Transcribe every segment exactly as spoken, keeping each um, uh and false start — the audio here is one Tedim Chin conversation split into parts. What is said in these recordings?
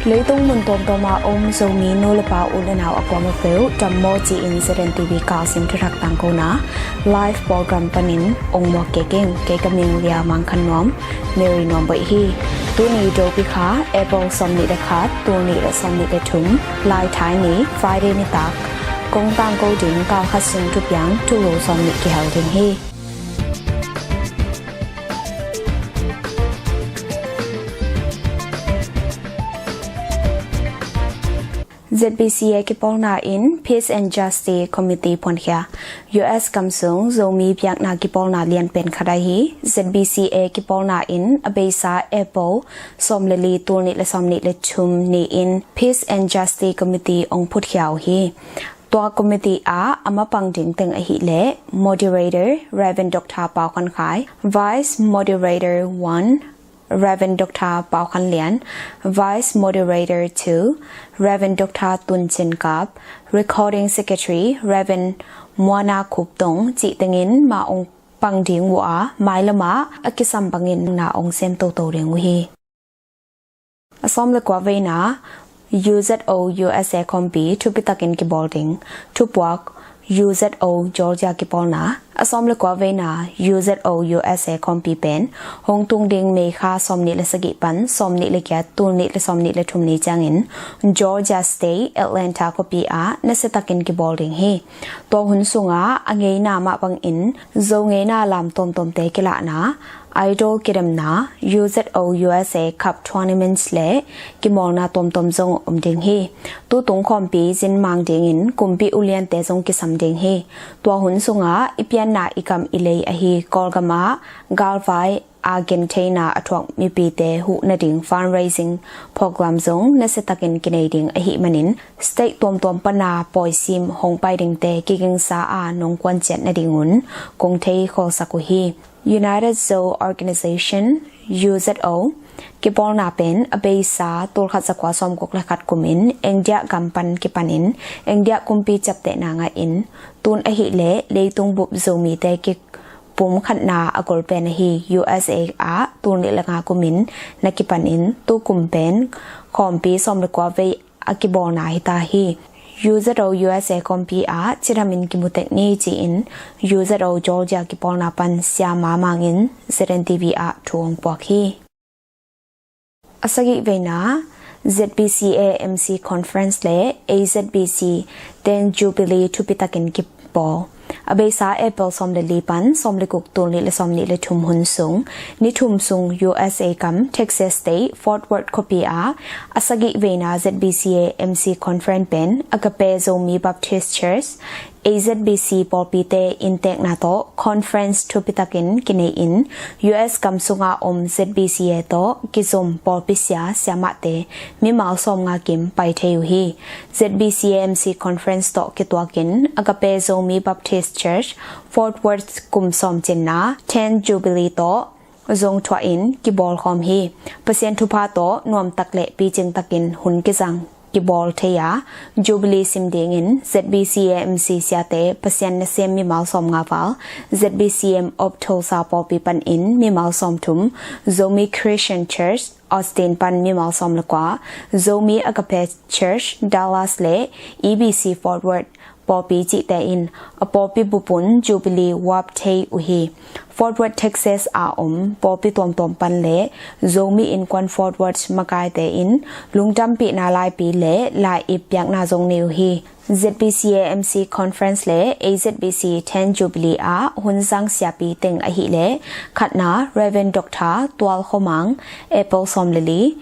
Leitung mun tuamtuam a om Zomi nu le pa u le nau a kuamah peuh dam maw ci-in Z N T V Kawlsim thuthak tangkona live program panin ong muak kei keng. Kei ka min Lia Mang Khan Nuam, Mary Nuam Boih hi. Tuni Dopi kha April sawmnih le khat, tul nih le sawmnih le thum, Laithai ni, Friday nitak kong tangko ding kal khat sung thupiang thulu sawmnih kihel ding hi. Z B C A kipawlna in Peace and Justice Committee phuankhia. U S gam sung Zomi biakna kipawlna lianpen khat ahi Z B C A kipawlna in a beisa April sawm le li, tul nih le sawmnih le thum ni-in Peace and Justice Committee ong phutkhia uh hi. Tua committee ah a mapang ding teng ahih leh Moderator Reverend Doctor Pau Khan Khai, Vice Moderator one Reverend Doctor Pau Khan Lian, Vice Moderator two Reverend Doctor Tun Cin Kap, Recording Secretary Reverend Muana Khup Tong cih tengin mah ong pang ding uh a, mailam ah a kisam bangin na ong sem toto ding uh hi. A sawm le kua veina U Z O U S A khawmpi thupitakin kibawl ding. Thupuak, U Z O Georgia kipawlna. A sawm le kua veina U Z O U S A khawmpi pen hong tung ding May kha sawmnih le sagih pan sawmnih le giat, tul nih le sawmnih le thum ni ciangin Georgia State, Atlanta khuapi ah nasiatakin kibawl ding hi. Tua hun sungah a ngeina mah bangin Zo ngeina lam tuamtuamte kilahna, Idol kidemna, U Z O U S A Cup Tournaments le kimawlna tuamtuam zong om ding hi. Tutung khawmpi zin mang dingin kumpi uliante zong kisam ding hi. Tua hun sungah i pianna i kam i lei ahi Kawlgam ah galvai a gentheina a thuak mipite huh nading fundraising program zong nasiatakin kinei ding ahih manin state tuamtuam pana pawisim hong pai dingte kigingsa a nong kuanciat nadingun kong thei khawlsak uh hi. United Zo Organization, U Z O kipawlna pen a beisa tul khat za kua sawmguk le khat kumin India gam pan kipanin India kumpi ciaptehna ngahin tun ahih leh leitung bup Zomite kipumkhatna a golpen ahi U S A ah tul nih le nga kumin na kipanin tukum pen khawmpi sawm le kua vei a kibawlna hita hi. U Z O U S A khawmpi ah cidamin kimutek ni ci-in U Z O Georgia kipawlna pan Sia Ma Mang in Z N T V ah thu hong puak hi. A sagih veina Z B C A M C Conference le A Z B C Ten Jubilee thupitakin kibawl. A beisa April sawm le li pan sawm le guk, tul nih le sawmnih le thum hun sung, ni thum sung U S A gam Texas State Fort Worth khuapi ah a sagih veina Z B C A M C Conference pen Agape Zomi Baptist Church, A Z B C pawlpite inntekna tawh conference thupitakin kinei-in U S gam sunga om Z B C A tawh kizom pawlpi sia siamahte mimal sawmnga kim pai thei uh hi. Z B C A M C Conference tawh kituakin Agape Zomi Baptist Church Fort Worth kum sawm cinna Ten Jubilee tawh zong thuahin kibawlkhawm hi. Pasian thupha tawh nuamtak le picingtakin hun kizang kibawl thei a, Jubilee sim dingin Z B C A M C siate Pasian nasem mimal sawmnga val, Z B C M of Tulsa pawlpi panin mimal sawmthum, Zomi Christian Church Austin pan mimal sawm le kua, Zomi Agape Church Dallas le E B C Fort Worth pawlpi cihte in a pawlpi bupun Jubilee vap thei uh hi. Fort Worth Texas a om pawlpi tuamtuam pan le Zomi Innkuan Fort Worth makaite in lungdampihna laipi le lai-ip piakna zong nei uh hi. Z B C A M C Conference le A Z B C Ten Jubilee ah hun zang siapi teng ahih leh khatna Reverend Doctor Tual Khua Mang, April sawm le li,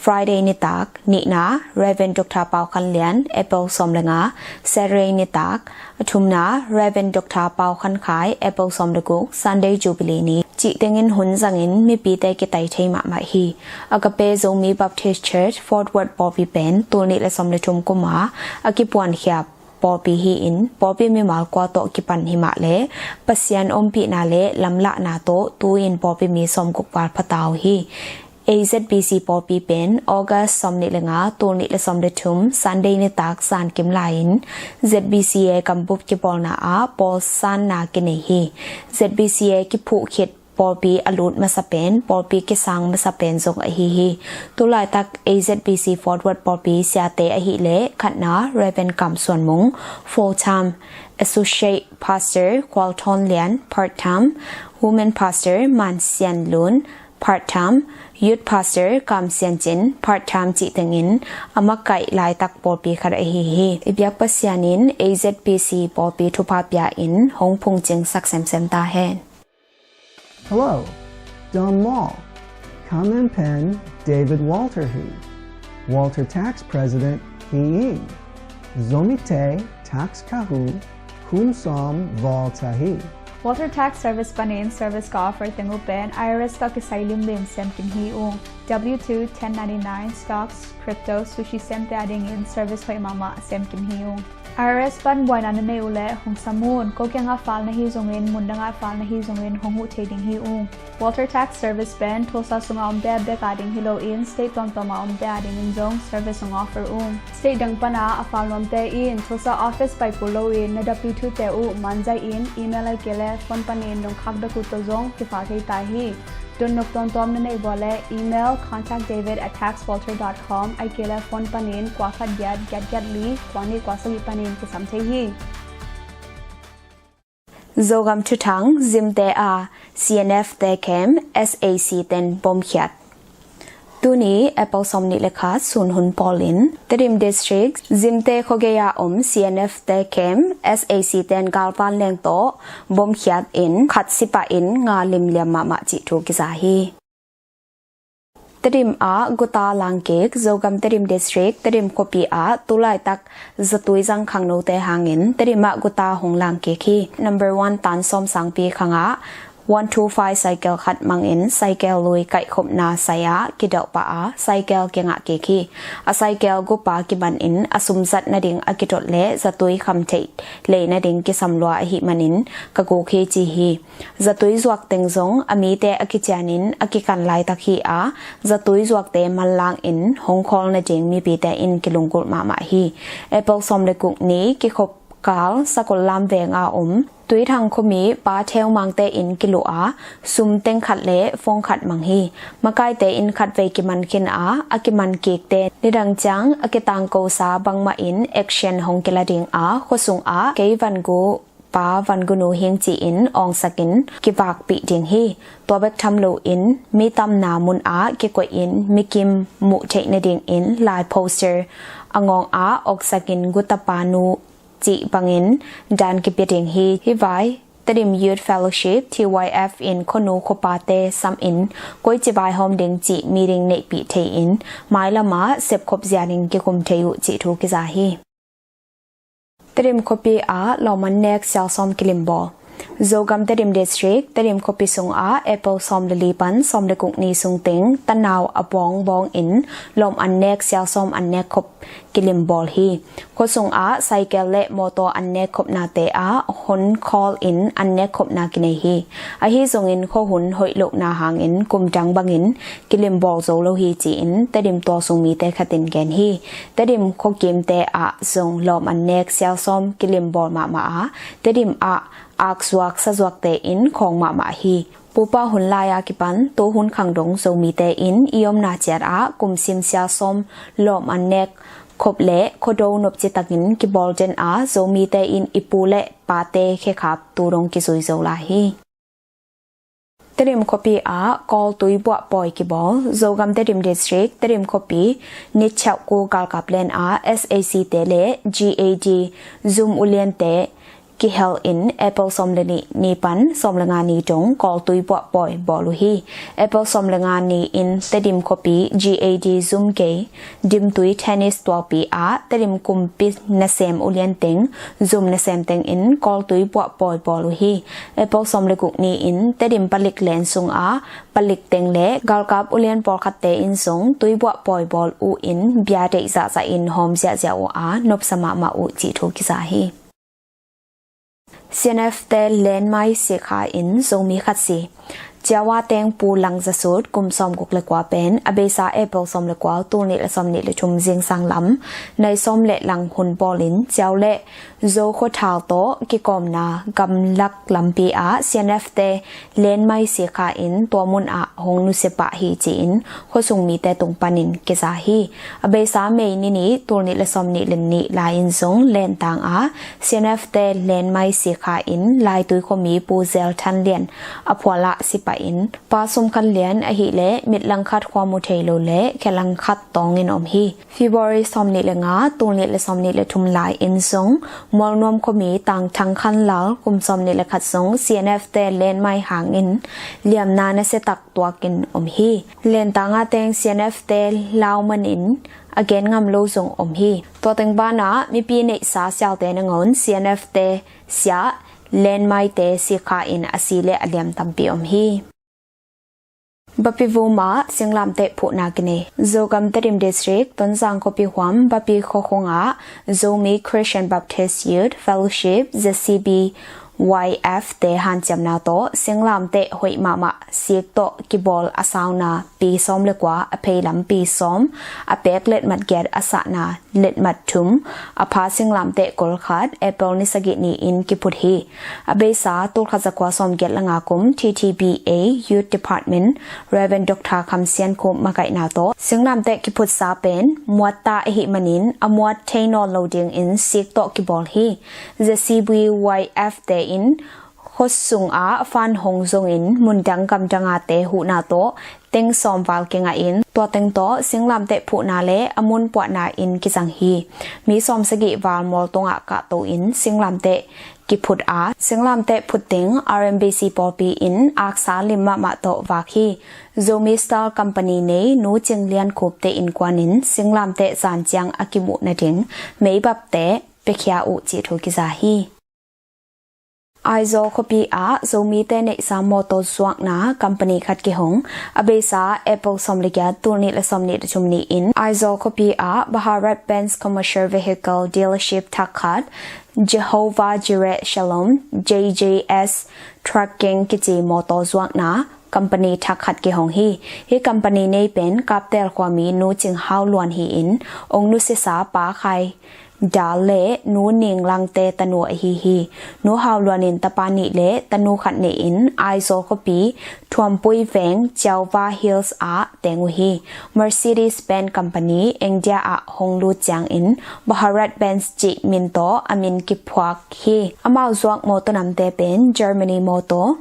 Friday nitak, nihna Reverend Doctor Pau Khan Lian, April sawm le nga, Saturday nitak, a thumna Reverend Doctor Pau Khan Khai, April sawm le guk, Sunday Jubilee ni cih tengin hun zangin mipite kitai thei mahmah hi. Agape Zomi Baptist Church Fort Worth pawlpi pen tul nih le sawm le thum kuma a kipuankhia pawlpi hi-in pawlpi mimal kua tawh kipan himah le Pasian ompihna le lamlahna tawh tu-in pawlpi mi sawmguk val phata uh hi. A Z B C pawlpi pen August sawmnih le nga, tul nih le sawm le thum, Sunday nitak zan kim lai-in Z B C A gambup kibawlna ah pawlsanna kinei hi. Z B C A kiphuh khit pawlpi a lut masa pen, pawlpi kisang masa pen zong ahi hi. Tulaitak A Z B C Fort Worth pawlpi siate ahih leh khatna Rev. Kam Suan Mung, full time, Associate Pastor Khual Thawn Lian, part time, Women Pastor Man Sian Lun, part time, Youth Pastor Kam Sian Cin, part time cih tengin a makaih laitak pawlpi khat ahi hi. I biak Pasian in A Z B C pawlpi thupha pia in hong phungcingsak semsem ta hen. Hello, Dom Mall. Kamen pen David Walter hi. Walter Tax President hi ing. Zomite Tax Kahu kum sawm Walter hi. Walter Tax Service panin service ka offer teng uh pen I R S tawh kisai limlim sem kim hi ung. W two, ten ninety-nine, stocks, crypto, sushi semte adingin service hoih mahmah sem kim hi ung. I R S pan buaina na neih uh leh hong sam un. Ko kiangah file na hi zongin, mun dangah file na hi zongin hong huh thei ding hi ung. Walter Tax Service pen Tulsa sungah omte bek ading hi loin state tuamtuam ah omte adingin zong service hong offer ung. State dang pana a file nuamte in Tulsa office pai kul loin na W two te uh manzaih in email ahih kei leh phone panin nong khakdok uh tawh zong kifile thei ta hi. Dotnop tuamtuam na neih uh leh email contact david at taxwalter dot com ahih kei leh phone panin kua khat giat giat giat li kua nih kua sagih panin kisam thei hi. Zogam thuthang. Zimte ah C N F te camp S A C ten bomkhiat. Tuni April sawmnih le khat sun hun pawlin Tedim District Zimte khuagei ah om C N F te camp S A C ten galvan leng tawh bomkhiat in khat si pah in nga limliam mahmah cih thu kiza hi. Tedim ah guta langkik. Zogam Tedim District Tedim khuapi ah tulaitak zatui zang khangnote hangin Tedim ah guta hong langkik hi. Number one tan sawm sangpi khangah one two five cycle khat mangin cycle lui kaihkhopna sai-ah kidauh pah a cycle kingah kik hi. A cycle gupa kiman in a sumzat nading a kitot le zatui kham theih lei nading kisam lua ahih manin ka guk hi ci hi. Zatui zuak teng zong a mite a kicianin a kikan laitak hi a, zatui zuakte manlang in hong khawl nading mipite in kilunggulh mahmah hi. April sawm le guk ni kikhop kal Sakollam veng a om Tuithang khuami Pa Theu Mangte in kiluh a, sum teng khat le phone khat mang hi. Makaite in khatvei kiman khin a, a kiman kikte nidang ciang a kitangkosa bangmah in action hong kila ding a, khuasung ah kei van gu Pa Van Gunu hing ci-in awngsakin kivakpih ding hi. Tua bek tham loin mi tamna mun ah kikoihin mikim muh theih nadingin lai poster a ngawng ah awksakin gutapa nu cih bangin dan kipia ding hi. Hih vai Tedim Youth Fellowship, T Y F, in khuanu khuapate samin koici vaihawm ding cih meeting neihpih thei-in mailam ah sepkhop zia ding kikum thei uh cih thu kiza hi. Tedim khuapi ah lawm an nek sialsawm kilimbawl. Zogam Tedim District Tedim khuapi sungah April sawm le li pan sawm le guk ni sung teng tanau a bawng bawngin lawm an nek sialsawm an nek khop kilimbawl hi. Khuasung ah cycle le mawtaw an nek khopnate ah hon khawl in an nek khopna kinei hi. Ahi zongin khuahun hoih lohna hangin kum dang bangin kilimbawl zo lo hi ci-in Tedim tualsung mite khatin gen hi. Tedim khuakimte ah zong lawm an nek sialsawm kilimbawl mahmah a, Tedim ah akzuak sazuakte in khawng mahmah hi. Pupa hun lai-a kipan tuhun khangdong Zomite in i omna ciat ah kumsim sialsawm lawm an nek khop le khuado nopcitakin kibawl den a, Zomite in i pu le pate khekhap tu dong kizui zo lai hi. Tedim khuapi ah Kawl tuibuah pawi kibawl. Zogam Tedim District Tedim khuapi Nitchauhku galkap len ah S A C te le G A D zum uliante kihel in April sawm le nih ni pan sawm le nga ni dong Kawl tuibuah pawi bawl uh hi. April sawm le nga ni in Tedim khuapi G A D zum gei Dimtui Tennis tualpi ah Tedim kumpi nasem ulian teng zum nasem teng in Kawl tuibuah pawi bawl uh hi. April sawm le guk ni in Tedim palik len sungah palik teng le galkap ulian pawlkhatte in zong tuibuah pawi bawl uh in bia deih zahzah in hawm ziahziah uh a, nopsa mahmah uh cih thu kiza hi. C N F te lenmai sikha in Zomi khat si. Ciau a teng Pu Lang Za Sut, kum sawmguk le kua pen a beisa April sawm le kua, tul nih le sawmnih le thum zingsang lam nai sawm le lang hun bawlin Ciau le Zo khuathal tawh kikawmna gamlak lampi ah C N F te lenmai sikha in tua mun ah hong nusia pah hi ci-in khuasung mite tung panin kiza hi. A beisa May ni nih, tul nih le sawmnih le nih lai-in zong Lentang ah C N F te lenmai sikha in Laitui khuami Pu Zel Than Lian a phual ah si pah in Pa Sum Khan Lian ahih leh mit langkhat khua mu thei lo le khe langkhat tawngin om hi. February sawmnih le nga, tul nih le sawmnih le thum lai-in zong Mualnuam khuami Tang Thang Khan Lal, kum sawmnih le khat zong C N F te lenmai hangin liamna nasia tak tuakin om hi. Lentang a teng C N F te lau manin a gen ngam lo zong om hi. Tua teng banah mipi neihsa sialte nangawn C N F te siah, lenmaite sikha in a si le a liam tampi om hi. Bapivum ah singlamteh phuhna kinei. Zogam Tedim District, Tonzang khuapi huam Bapi khuakhung ah Zomi Christian Baptist Youth Fellowship, Z C B Y F te hanciamna tawh singlamteh hoih mahmah sik tawh kibawl a sauna pi sawm le kua, a pheilam pi sawm, a pek letmat giat, a sahna letmat thum, a pha singlamteh kol khat April ni sagih ni-in kiphut hi. A beisa tul khat za kua sawmgiat le nga kum T T B A Youth Department Reverend Doctor Kham Sian Khup makaihna tawh singlamteh kiphutsa pen muatta ahih manin a muat thei nawn lo dingin sik tawh kibawl hi. Z C B Y F te in khuasung ah fan hong zongin mundang gamdang a te huhna tawh teng sawm val kingahin tua teng tawh singlamteh phuhna le a mun puahna in kizang hi. Mi sawm sagih val mual tungah kahto in singlamteh kiphut a, singlamteh phut ding R M B C pawlpi in aksa lim mahmah tawh vak hi. Zomi Star Company nei Nu Cing Lian Khup te innkuan in singlamteh zan ciang a kimuh nading meibapte piakhia uh cih thu kiza hi. Aizawl khuapi ah Zomite neihsa mawtaw zuakna company khat kihong. A beisa April sawm le giat, tul nih le sawmnih le thum ni-in Aizawl khuapi ah Bharat Benz Commercial Vehicle Dealership thak khat, Jehovah Jireh Shalom, J J S Trucking kici mawtaw zuakna company thak khat kihong hi. Hih company nei pen Kaptel khuami Nu Cing Hau Luan hi-in ong nusiasa Pa Khai Dal le Nu Ning Langte tanu ahi hi. Nu Hau Luan in tapa nih le tanu khat nei-in Aizawl khuapi Thuampui Veng, Ciauva Hills ah teng uh hi. Mercedes Benz Company India ah hong lut ciangin Bharat Benz cih min tawh a min kiphuak hi. Amau zuak mawtaw namte pen Germany mawtaw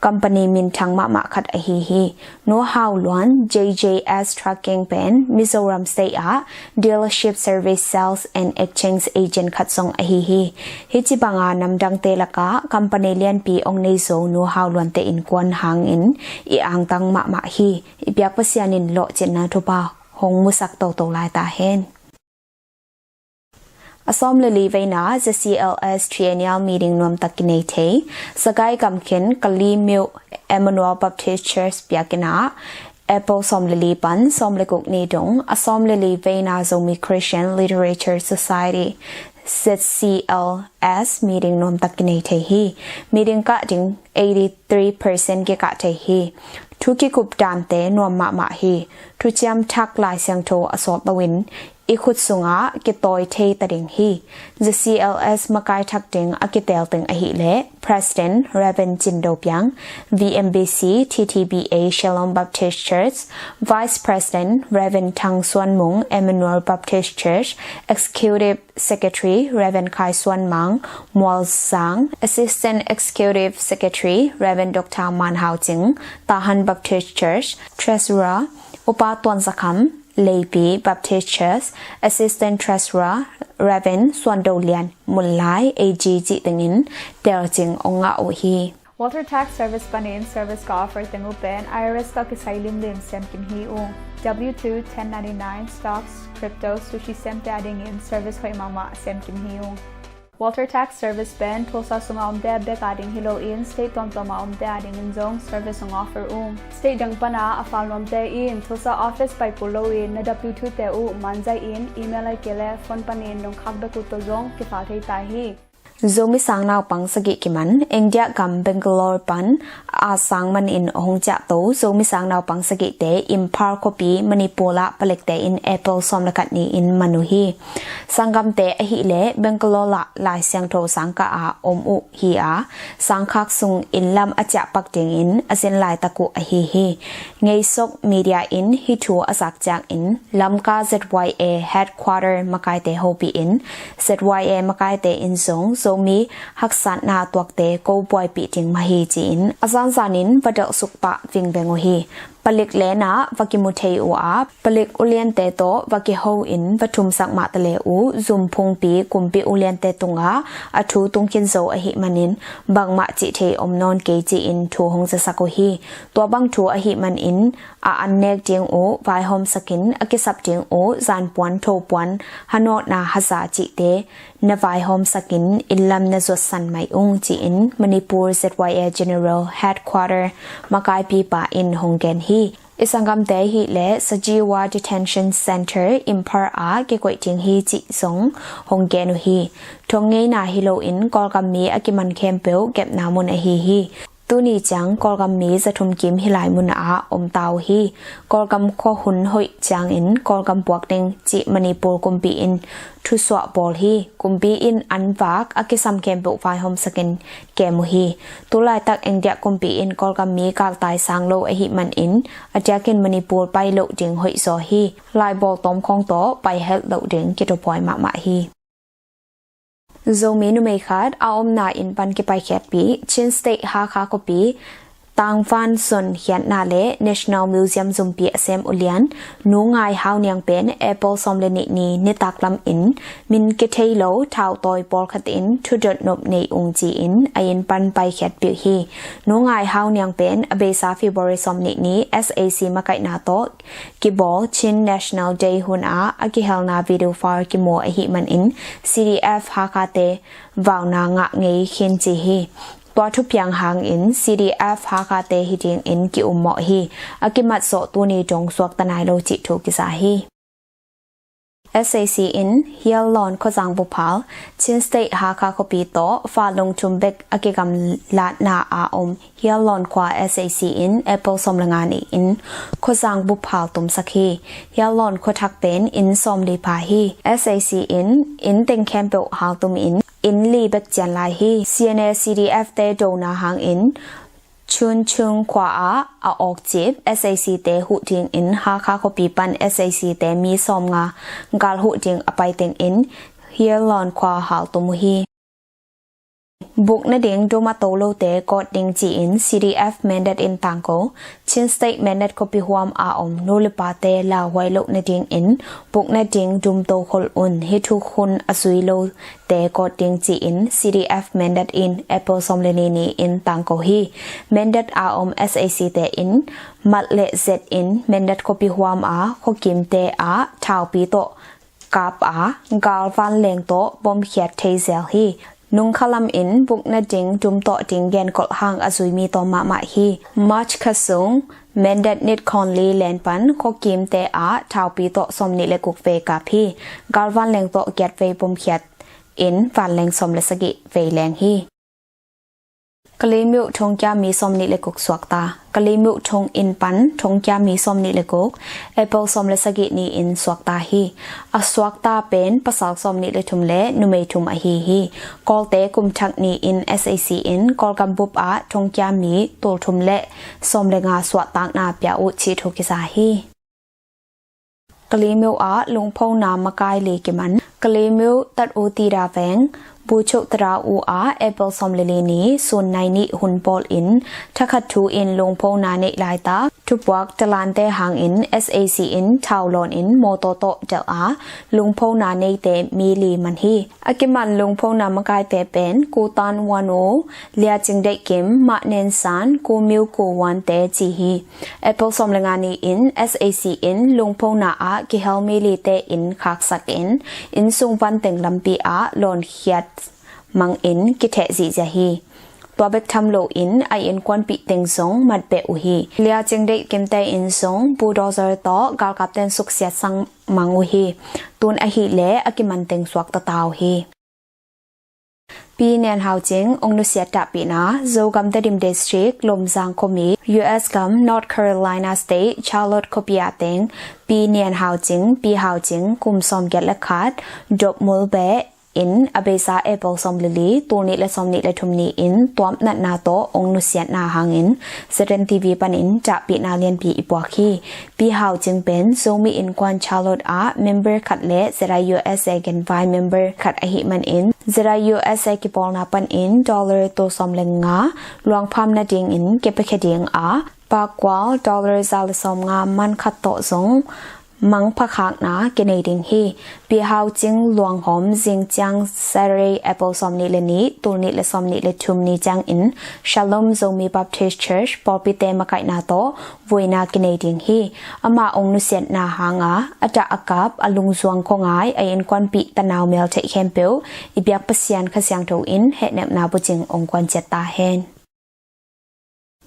company minthang mahmah khat ahi hi. Nu Hau Luan, J J S Trucking pen Mizoram State ah dealership service, sales and exchange agent khat zong ahi hi. Hih ci banga namdangte lakah company lianpi ong nei zo Nu Hau Luante innkuan hangin i angtang mahmah hi. I biak Pasian in lawhcinna thupha hong musak toto lai ta hen. A sawm le li veina Z C L S Triennial Meeting nuamtak kinei thei. Sagaing gam khin Kalaymyo Emmanuel Baptist Church biakinn ah April sawm le li pan sawm le guk ni dong a sawm le li veina Zomi Christian Literature Society, Z C L S, meeting nuamtak kinei thei hi. Meeting kah ding eighty three percent kikah thei hi. Thu kikup dante nuam mahmah hi. Thuciam thak Lai Siangtho a sawt loin i khut sungah kitawi thei ta ding hi. Z C L S makai thak ding a kitel ding ahih leh President Reverend Cin Do Piang, V M B C, T T B A Shalom Baptist Church, Vice President Reverend Thang Suan Mung, Emmanuel Baptist Church, Executive Secretary Reverend Khai Suan Mang, Mualzang, Assistant Executive Secretary Reverend Doctor Man Hau Cing, Tahan Baptist Church, Treasurer Upa Tuan Za Kham, Leipi Baptist Church, Assistant Treasurer Reverend Suan Do Lian, Munlai A G cih tengin telcing ong ngah uh hi. Walter Tax Service panin service ka offer teng uh pen I R S tawh kisai limlim sem kim hi ung. W two, ten ninety-nine, stocks, crypto, sushi semte adingin service hoih mahmah sem kim hi ung. Walter Tax Service pen Tulsa sunga omte bek ading hi loin state tuamtuama omte adingin zong service ong offer ung. State dang pana a fal nuamte in Tulsa office paipul loin na W two te uh manzai in email ahih kei leh phone panin dong khak bek uh tawh zong kifal thei ta hi. Zomi sang naupang sagih kiman, India gam Bangalore pan a sang manin hong ciahto Zomi sang naupang sagihte Imphal khuapi Manipur ah palikte in April sawm le khat ni-in man uh hi. Sanggamte ahih leh Bangalore ah Lai Siangtho sangkah ah om uh hi a, sangkhak sung inn lam a ciahpak dingin a zin laitak uh ahi hi. Ngeisok Media in hih thu a zak ciangin Lamka Z Y A headquarter makaite hopih in, Z Y A makaite in zong Zomi haksatna tuakte ko buaipih ding mah hi ci-in a zanzanin va delhsuk pah vingbeng uh hi. Palik len ah va kimu thei uh a, palik uliante tawh va kiho in va thumsak mah ta le uh, zumphungpi kumpi uliante tungah a thu tung khin zo ahih manin bangmah cih thei om nawn kei ci-in thu hong zasak uh hi. Tua bang thu ahih manin a an nek ding uh vaihawmsakin, a kisap ding uh zanpuan, thopuan, hanawtna, haza cihte na vaihawmsakin inn lam na zuatsan mai ung ci-in Manipur Z Y A General Headquarter makaipipa in hong gen hi. I sanggamte ahih leh Sajiwa Detention Center Imphal ah kikoih ding hi cih zong hong gen uh hi. Thong ngeina hi loin Kawlgam mi a kiman khempeuh kepna mun ahi hi. Tuni ciang Kawlgam mi zathum kim hih lai mun ah om ta uh hi. Kawlgam khua hun hoih ciangin Kawlgam puak ding cih Manipur kumpi in thusuah bawl hi. Kumpi in an vak a kisam khempeuh vaihawmsakin kem uh hi. Tulaitak India kumpi in Kawlgam mi kaltai sang lo ahih manin a diakin Manipur pai loh ding hoih zaw hi. Laibawl tawmkhawng tawh pai helh loh ding kituapuai mahmah hi. Zomi numei khat a omna inn pan kipaikhiatpih Chin State Hakha khuapi Tangvan Zon khiatna le National Museum zumpi a sem ulian Nu Ngai Hau Niang pen April sawm le nih ni nitak lam in min kithei lo thautawi pawlkhat in thudot nop nei ung ci-in a inn pan paikhiatpih hi. Nu Ngai Hau Niang pen a beisa February sawm nih ni S A C makaihna tawh kibawl Chin National Day hun ah a kihelna video file kimu ahih manin C D F Hakha te vauna ngah ngei khin ci hi. Tua thupiang hangin C D F Hakha te hi dingin ki-ummawh hi. A kimat zawh tuni dong suakta nai lo cih thu kiza hi. S A C in Hial Lawn khuazang buphal Chin State Hakha khuapi tawh fa lungthum bek a kigamlatna a om Hial Lawn khua S A C in April sawm le nga ni-in khuazang buphal tumsak hi. Hial Lawn khuathak pen inn sawmli pha hi. S A C in inn teng khempeuh haltum in inn li bek cian lai hi. C N A C D F te dona hangin Chun Chung khua ah a awkcip S A C te huh dingin Hakha khuapi pan S A C te mi sawmnga gal huh ding a pai tengin Hial Lawn khua haltum uh hi. Buk nading dum a to lote kawt ding ci-in C D F Mindat in tangko. Chin State Mindat khuapi huam a om nu le pate lauhuai loh nadingin buk nading dum to khol un. Hih thu hun a zui lote kawt ding ci-in C D F Mindat in April sawm le ni ni-in tangko hi. Mindat a om S A C te in mat le zet in Mindat khuapi huam a khuakimte ah thaupi tawh kap a, gal vanleng tawh bomkhiat thei zel hi. Nungkha lam in buk nading dum tawh ding genkolh hang a zui mi tawm mahmah hi. March kha sung Mindat Nit Khonli len pan khuakimte ah thaupi tawh sawmnih le guk vei kap hi. Gal vanleng tawh giat vei bomkhiat in vanleng sawm le sagih vei leng hi. Kalaymyo thongkia mi sawmnih le guk suakta. Kalaymyo thong inn pan thongkia mi sawmnih le guk April sawm le sagih ni-in suakta hi. A suakta pen pasal sawmnih le thum le numei thum ahi hi. Kawlte kum thak ni-in S A C in Kawlgam bup ah thongkia mi tul thum le sawm le nga suahtakna pia uh cih thu kiza hi. Kalaymyo ah lungphona makai li kiman. Kalaymyo Tat U Tira Veng Buchuk Tara U ah April sawm le li ni sun nai nih hun pawl in thakhat thu in lungphona neih laitak thupuak talante hangin S A C in thau lawn in mawtaw tawh delh a, lungphona neite mi li man hi. A kiman lungphona makaite pen Kutan Wan U, Lia Cing Deih Kim, Mah Nen San, Ku Myo Ku Wan te ci hi. April sawm le nga ni-in S A C in lungphona ah kihel mi lite inn khaksak in inn sung vanteng lampi ah lawnkhiat mangin kitheh zihziah hi. Tua bek tham loin a innkuanpih teng zong matbeh uh hi. Lia Cing Deih Kimte in zong bulldozer tawh galkapten suksiat sang mang uh hi. Tun ahih leh a kiman teng suakta ta uh hi. Pi Nian Hau Cing ong nusiat tahpihna. Zogam Tedim District, Lomzang khuami, U S gam, North Carolina State, Charlotte khuapi a teng Pi Nian Hau Cing, Pi Hau Cing, kum sawmgiat le khat, Dopmul Beh in a beisa April sawm le li, tul nih le sawm nih le thum ni-in tuam natna tawh ong nusiatna hangin Z N T V panin tahpihna lianpi i puak hi. Pi Hau Cing pen Zomi Innkuan Charlotte ah member khat le Z I U S A genvai member khat ahih manin, Z I U S A kipawlna panin dollar tul sawm le nga luangpham nadingin kipiakhia ding a, pakkual dollar za le sawmnga man khat tawh zong mangphakhakna kinei ding hi. Pi Hau Cing luanghawm zingciang Saturday, April sawm nih le nih, tul nih le sawm nih le thum ni ciangin Shalom Zomi Baptist Church pawlpite makaihna tawh vuina kinei ding hi. Amah ong nusiatna hanga a tah a kap, a lungzuang khuangai, a innkuanpih tanau meltheih khempeuh i biak Pasian Kha Siangtho in hehnepna bucing ong kuanciat ta hen.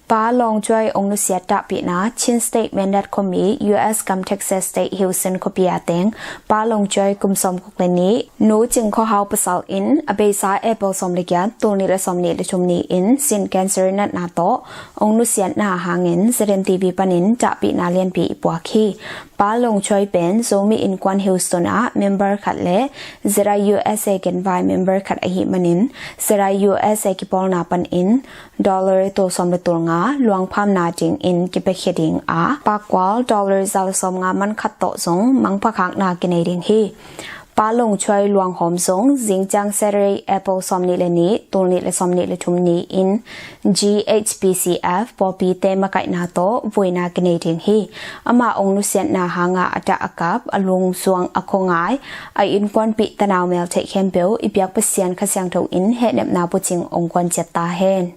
Pa Lawng Cuai ong nusiat tahpihna. Chin State, Mindat khuami, U S gam, Texas State, Houston khuapi a teng Pa Lawng Cuai, kum sawmguk le nih, Nu Cing Khua Hau pasal in a beisa April sawm le giat, tul nih le sawm nih le thum ni-in sin cancer natna tawh ong nusiatna hangin Z N T V panin tahpihna lianpi i puak hi. Pa Lawng Cuai pen Zomi Innkuan Houston ah member khat le Z I U S A genvai member khat ahih manin, Z I U S A kipawlna panin dollar tul sawm le tul nga luangphamna dingin kipiakhia ding a, pakkual dollar za le sawmnga man khat tawh zong mangphakhakna kinei ding hi. Pa Lawng Cuai luanghawm zong zingciang Saturday, April sawm nih le nih, tul nih le sawm nih le thum ni-in G H P C F pawlpite makaihna tawh vuina kinei ding hi. Amah ong nusiatna hanga a tah a kap, a lungzuang a khuangai, a innkuanpih tanau meltheih khempeuh i biak Pasian Kha Siangtho in hehnepna bucing ong kuanciat ta hen.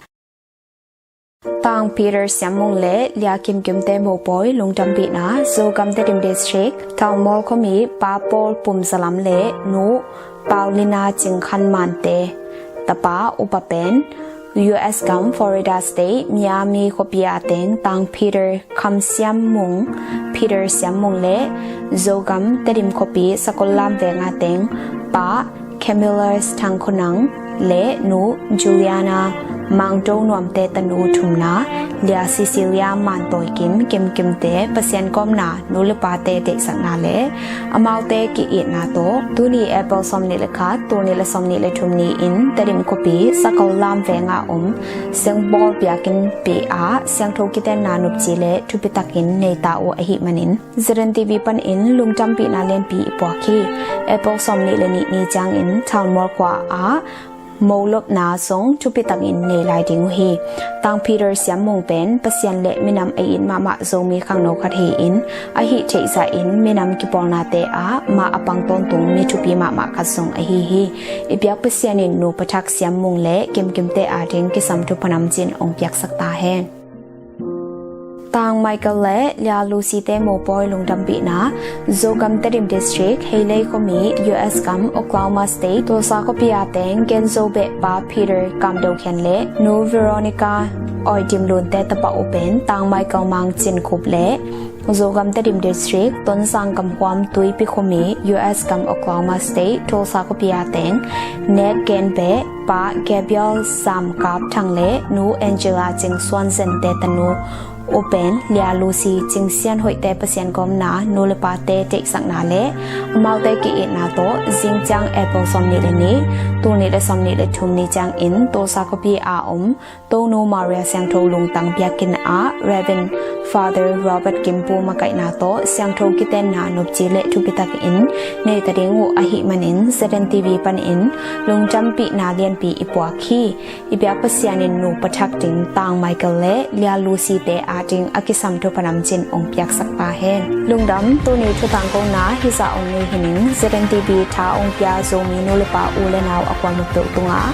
Tang Peter Siam Mung le Lia Kim Kimte Mopawi lungdampihna. Zogam Tedim District, Thalmual khuami, Pa Paul Pum Za Lam le Nu Paulina Cing Khan Mante tapa upa pen U S gam, Florida State, Miami khuapi a teng Tang Peter Kham Siam Mung, Peter Siam Mung le Zogam Tedim khuapi Sakollam veng a teng Pa Camillus Thang Khua Nang le Nu Juliana Mang Do Nuamte tanu thumna, Lia Cecilia Man Tawi Kim, Kim Kimte Pasian kawmna, nu le pate deihsakna le amaute ki-itna tawh, tuni April sawm nih le khat, tul nih le sawm nih le thum ni-in Tedim khuapi Sakollam veng a om Sengbawl biakinnpi ah siangtho kitenna nopci le thupi takin nei ta uh ahih manin, Z N T V panin lungdampihna lianpi i puak hi. April sawm nih le nih ni ciangin Thalmual khua ah molopna zong thupi takin nei lai ding uh hi. Tang Peter Siam Mung pen Pasian le minam a it mahmah Zomi khangno khat hi-in, ahi theih zahin minam kipawlnate ah mah a pang tawntung mi thupi mahmah khat zong ahi hi. I biak Pasian in nupa thak Siam Mung le Kim Kimte ading kisam thupha namcin ong piaksak ta hen. Tang Michael le Lia Lucy te mopawi lungdampihna. Zogam Tedim District, Heilei khuami, U S gam, Oklahoma State, Tulsa khuapi a teng Genzo beh pa Peter Kam Do Khian le Nu Veronica Awi Dim Lun te tapa uh pen Tang Michael Mang Cin Khup le Zogam Tedim District, Tonzang gamhuam Tuipi khuami, U S gam, Oklahoma State, Tulsa khuapi a teng Nek Gen beh pa Gabriel Zam Kap Thang le Nu Angela Cing Suan Zen te tanu uh pen Lia Lucy Cing Sian Hoih te Pasian kawmna, nu le pate deihsakna le amaute ki-itna tawh zingciang April sawm nih le nih, tul nih le sawm nih le thum ni ciangin Tulsa khuapi a om Tonu Maria Siangtho lungtang biakinn ah Reverend Father Robert Kimpu makaihna tawh siangtho kitenna nopci le thupi takin nei ta ding uh ahih manin Z N T V panin lungdampihna lianpi i puak hi. I biak Pasian in nupa thak ding Tang Michael le Lia Lucy te ading a kisam thupha namcin ong piaksak ta hen. Lungdam. Tuni thu tangkona hizah ong nei hi ning. Z N T V tha ong pia Zomi nu le pa, u le nau a kuamah peuh tungah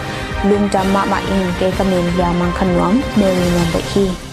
lungdam mahmah ing. Kei ka min Lia Mang Khan Nuam, Mary Nuam Baih hi.